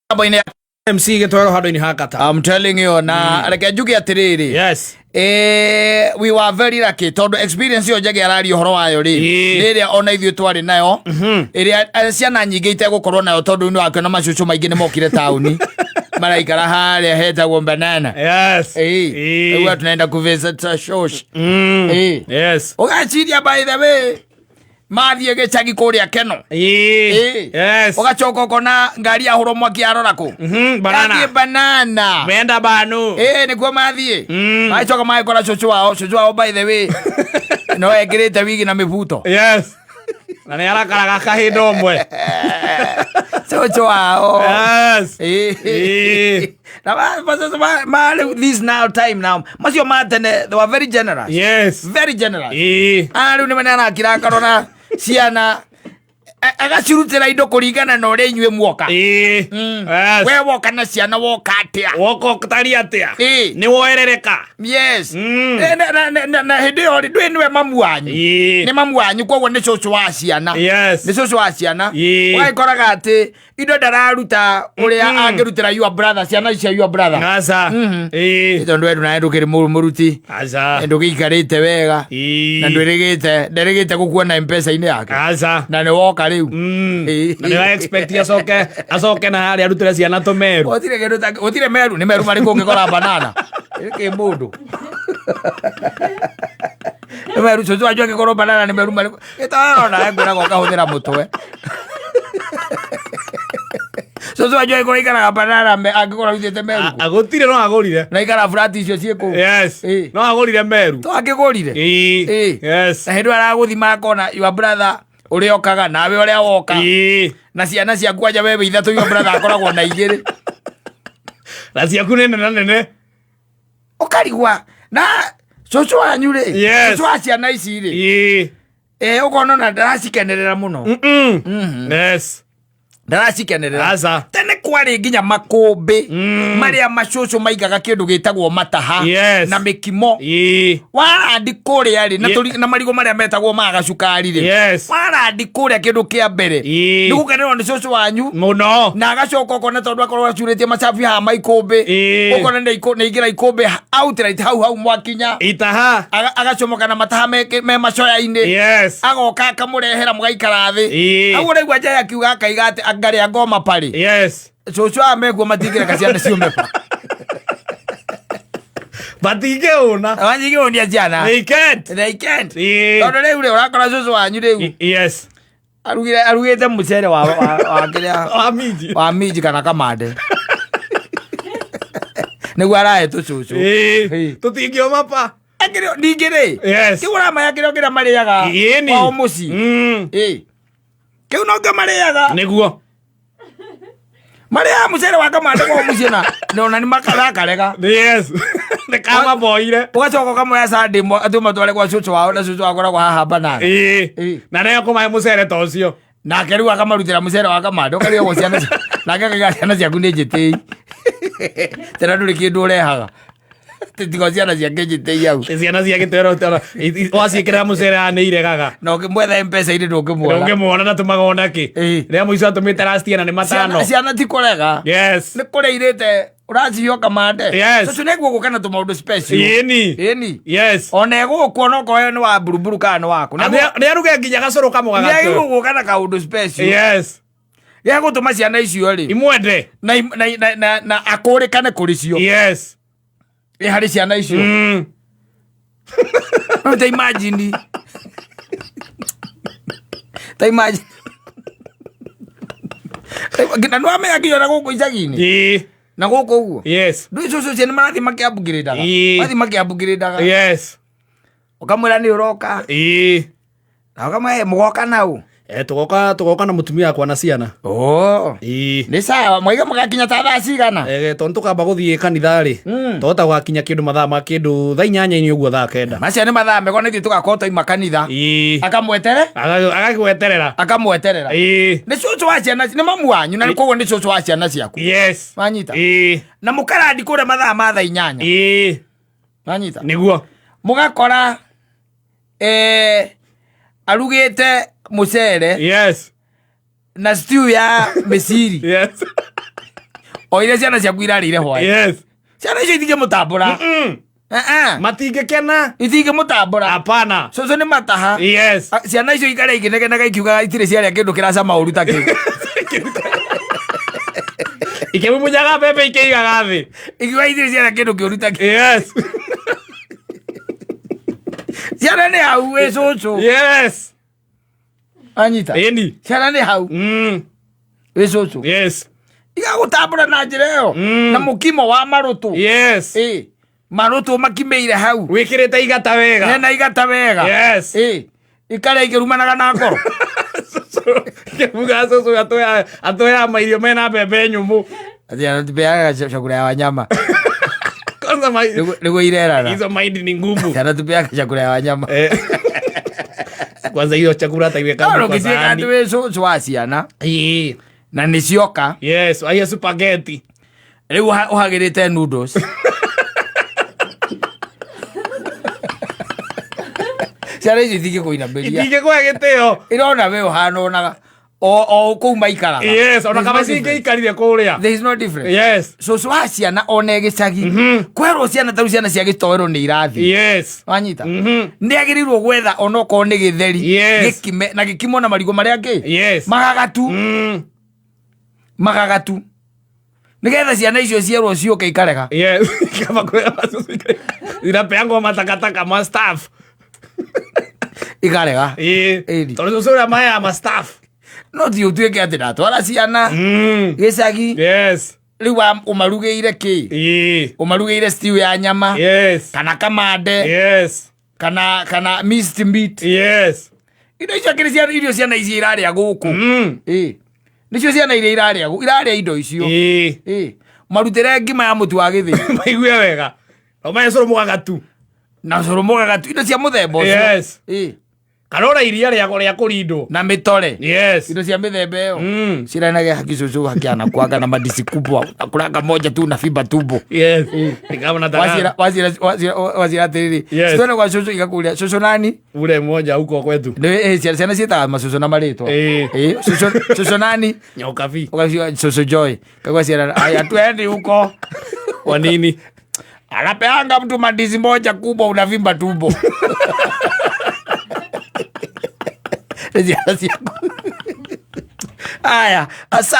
Mĩtambo-inĩ ya MC gĩtwero handũ-inĩ ha kata. I'm telling you na reke njuge atĩrĩrĩ. Yes. We were very lucky tondũ experience ĩyo Njagi araria ũhoro wayo rĩ, nĩ ĩrĩa ona ithuĩ twarĩ nayo, ĩrĩa ciana nyingĩ itegũkorwo nayo tondũ nĩ wakĩona macucu maingĩ nĩ mokire taũni maraikara harĩa hetagwo banana. Yes. Ĩĩ. Rĩu tunaenda kuvisit shosh. Yes. Ũgeciria by the way mathiĩ gĩcagi kũrĩa keno. Ĩĩ. Yes. Ũgacoka ũkona ngari yahũrwo mwaki yarora kũ? Banana. Yathiĩ banana. Menda banu. Ĩĩ, nĩkuo mathiĩ. Magĩcoka magĩkora cũcũ wao, cũcũ wao by the way no ekĩrĩte wigi na mĩbuto. Yes. Na nĩ arakaraga kahinda ũmwe. Cũcũ wao. Yes. Ĩĩ. Ĩĩ. Na ma rĩu this now time now macio ma tene they were very generous. Yes. Very generous. Ĩĩ. Ah, rĩu nĩ arakira akarora ciana agacirutĩra indo kũringana na ũrĩa inyuĩ muoka. Ĩĩ. Yes. We woka na ciana woka atĩa? Woka ũtariĩ atĩa? Ĩĩ. Nĩ woerereka. Yes. Na hĩndĩ ĩyo rĩ, ndũĩ nĩwe mamu wanyu. Ĩĩ. Nĩ mamu wanyu, koguo nĩ cũcũ wa ciana. Yes. Nĩ cũcũ wa ciana. Ĩĩ. Ũgagĩkoraga atĩ indo ndararuta ũrĩa angĩrutĩra your brother, ciana cia your brother. Aca. Ĩĩ. Tondũ we nawe ndũkĩrĩ mũruti. Aca. Ndũgĩikarĩte wega. Ĩĩ. Na ndwĩrĩgĩte, nderĩgĩte gũkuona M-Pesa-inĩ yake. Aca. Na nĩ woka rĩu. Ĩĩ. Na nĩ expect acoke na harĩa arutĩre ciana tũmeru. Gũtirĩ kĩndũ ta gũtirĩ meru, nĩ meru marĩkũ ũngĩkora banana? Ĩkĩ mũndũ. Nĩ meru cũcũ wanyu angĩkorwo banana nĩ meru marĩkũ? Ĩtarona ngwĩraga ũkahũthĩra mũtwe. Cũcũ wanyu angĩkorwo aikaraga banana angĩkorwo arutĩte meru kũ? Gũtirĩ no agũrire. Na ikara flat icio ciĩ kũu. Yes. Ĩĩ. No agũrire meru. To angĩgũrire. Ĩĩ. Ĩĩ. Yes. Na hĩndĩ ĩyo aragũthima akona your brother ũrĩa okaga nawe ũrĩa woka. Ĩĩ. Na ciana ciaku anja wewe ithatũ your brother akoragwo na igĩrĩ. Na ciaku nĩ nene nene. Ũkarigwa na cũcũ wanyu rĩ. Yes. Cũcũ wa ciana ici rĩ. Ĩĩ. Ũkona ona ndaracikenerera mũno. Yes. Ndaracikenerera. Aca. Tene kwarĩ nginya makũmbĩ marĩa macũcũ maigaga kĩndũ gĩtagwo mataha Yes. na mĩkimo. Ĩĩ. Warandi kũrĩa rĩ, na marigũ marĩa metagwo ma gacukari rĩ. Yes. Warandi kũrĩa kĩndũ kĩa mbere. Ĩĩ. Nĩ gũkenerwo nĩ cũcũ wanyu. Mũno. Na agacoka ũkona tondũ akorwo acurĩtie macabi haha ma ikũmbĩ. Ĩĩ. Ũkona nĩ aingĩra ikũmbĩ outright hau hau mwakinya. Itaha. Agacomoka na mataha me macoya-inĩ. Yes. Agoka akamũrehera mũgaikara thĩ. Ĩĩ. Hau ũraigua Njaya akiuga akaiga atĩ angarĩa ngoma parĩ. Yes. Cũcũ aya mekuo matingĩreka ciana ciume pa. Matingĩhũna. Matingĩhũnia ciana. They can't. They can't. Ĩĩ. Tondũ rĩu rĩ ũrakora cũcũ wanyu rĩu. Yes. Arugĩte mũcere wa kĩrĩa Wa minji. wa minji kana kamande. Nĩguo arahe tũcũcũ. Ĩĩ. Ĩĩ. Tũtingĩoma pa. Akĩrĩ ningĩ rĩ. Yes. Kĩu ũramaya kĩrĩa kĩrĩa marĩaga. Ĩni. Kwao mũciĩ. Ĩĩ. Kĩu no kĩo marĩaga. Nĩguo. Marĩaga mũcere wa kamande kwao mũciĩ na ona nĩ makarakarega. Yes. Nĩ kamaboire. Ũgacoka ũkamoya Sunday atĩ ũmatware gwa cũcũ wao na cũcũ akoragwo haha banana. Ĩĩ. Ĩĩ. Na nĩyo kũmahe mũcere ta ũcio. Nake rĩu akamarutĩra mũcere wa kamande ũkarigwo ciana nake akaiga ciana ciaku nĩ njĩtĩi. Tena ndũrĩ kĩndũ ũrehaga. Tiga ciana ciake njĩtĩi hau. Ciana cia gĩtwero waciĩkĩrĩra mũcere haha nĩ iregaga. Na ũkĩmwetha M-Pesa-inĩ ndũngĩmuona. Ndũngĩmuona na tũmaga ona kĩ. Ĩĩ. Rĩa mũico atũmĩte last year na nĩ matano. Ciana ti kũrega. Yes. Nĩ kũrĩa irĩte ũracihe kamande. Yes. Cũcũ nĩguo gũka na tũmaũndũ special. Ĩni. Ĩni. Yes. Ona ĩgũkwo no korwo nĩ wa mburuburu kana nĩ waku. Nĩ aruge nginya gacũrũ kamũgagato. Nĩ gũka na kaũndũ special. Yes. Gĩa gũtũma ciana icio rĩ. Imwende. Na akũrĩkane kũrĩ cio. Yes. Ĩ harĩ ciana icio. No ta imagine. Ta imagine. Na nĩ wamenya nginya na gũkũ icagi-inĩ. Ĩĩ. Na gũkũ ũguo. Yes. Ndũĩ cũcũ cio nĩ marathiĩ makĩambugĩrĩndaga. Ĩĩ. Marathiĩ makĩambugĩrĩndaga. Yes. Ũkamwĩra nĩ ũroka. Ĩĩ. Na ũkamwĩra mũgoka nau. Tũgoka na mũtumia wakwa na ciana. Oh. Ĩĩ. Nĩ sawa, mwaiga mũgakinya ta thaa cigana? Tondũ tũkamba gũthiĩ kanitha rĩ, tũhota gũgakinya kĩndũ mathaa ma kĩndũ thaa inyanya-inĩ ũguo thaa kenda. Macio nĩ mathaa mega nĩ ithuĩ tũgakorwo twaima kanitha. Ĩĩ. Akamwetere? Agagweterera. Akamweterera. Ĩĩ. Nĩ cũcũ wa ciana, nĩ mamu wanyu na koguo nĩ cũcũ wa ciana ciaku. Yes. Wanyita? Ĩĩ. Na mũkarandi kũrĩa mathaa ma thaa inyanya. Ĩĩ. Wanyita? Nĩguo. Mũgakora arugĩte mũcere Yes. na stew ya mĩciri. Yes. O iria ciana ciaku irarĩire hwaĩ. Yes. Ciana icio itingĩmũtambũra. Eh, eh. Matingĩkena. Itingĩmũtambũra. Hapana. Cũcũ nĩ mataha. Yes. Ah, ciana icio ikarĩa ikĩnegenaga ikiugaga itirĩ ciarĩa kĩndũ kĩracama ũru ta kĩu. Ikĩmumunyaga mbembe ikĩigaga thĩ. Ikiuga itirĩ ciarĩa kĩndũ kĩũru ta kĩu. Yes. Ciana nĩ hau wĩ cũcũ. Yes. Anyita. Ĩni. Ciana nĩ hau wĩ cũcũ. Yes. Igagũtambũra na njĩra ĩyo. Na mũkimo wa marũtũ. Yes. Ĩ. Marũtũ makimĩire hau. Wĩkĩrĩte igata wega. Hena igata wega. Yes. Ĩ. Ikarĩa ikĩrumanaga na ngoro. Kĩbuga cũcũ atũheaga mairio mena mbembe nyũmũ. Ati anatupeaga chakula ya wanyama. Kwanza Nĩguo irerara. hizo mahindi ni ngumu. Anatupeaga chakula ya wanyama. Eh. Kwanza hiyo chakula hata iweka No kwa rũgĩtuĩka sahani. atĩ wĩ cũcũ wa ciana Ĩĩ. na nĩ cioka. Yes, aiya spaghetti. Rĩu ũhagĩrĩte noodles. Ciana icio itingĩkũinamĩria. Itingĩkũhe gĩtĩo. Irona we ũhana onaga o kũu maikaraga. Yes, ona There is kaba no difference. cingĩikarire kũrĩa. There is no difference. Yes. Cũcũ wa ciana ona gĩcagi kwerwo ciana tarĩu ciana cia gĩtoero nĩ irathiĩ. Yes. Wanyita? Nĩ agĩrĩirwo gwetha onokorwo nĩ gĩtheri. Yes. Gĩkime na gĩkimwo na marigũ marĩa angĩ. Yes. Magagatu. Magagatu. Nĩgetha ciana icio cierwo ciũke ikarega. Yes. Kama kwa zinapeangwa matakataka ma staff. Ikarega. Ĩĩ. Ĩni. Tondũ cũcũ ũrĩa maheaga ma staff. No ti ũtuĩke atĩ ndatwara ciana gĩcagi. Yes. Rĩu ũmarugĩire kĩ? Ĩĩ. Ũmarugĩire stew ya nyama. Yes. Kana kamande. Yes. Kana minced meat. Yes. Indo icio akĩrĩ ciana irio ciana ici irarĩa gũkũ. Ĩĩ. Nĩcio ciana iria irarĩa irarĩa indo icio. Ĩĩ. Ĩĩ. Marutĩre ngima ya mũtu wa gĩthĩi. Maigue wega. No mahe cũrũ mũgagatu. Na cũrũ mũgagatu indo cia mũthemba ũcio. Yes. Ĩĩ. Kana ona iria rĩa rĩa kũrindwo. Na mĩtore. Yes. Indo cia mĩthemba ĩyo. Ciranage haki cũcũ haki anakuanga na madisi kubwa. Akulanga moja tu na fimba tumbo. Yes. Ni kama nataka Wacira atĩrĩrĩ. Yes. Citwende kwa cũcũ igakũria cũcũ nani? ule mmoja huko kwetu. Nĩ ciana ciĩtaga macũcũ na marĩtwa. Ĩĩ. Ĩĩ, cũcũ nani? Nyokabi. Ukaciwa cũcũ Joy. Kagwa ciana aya twendi huko. Kwa nini? Anapeanga mtu mandizi moja kubwa unavimba tumbo. Nĩ ciana ciaku. Aya, asa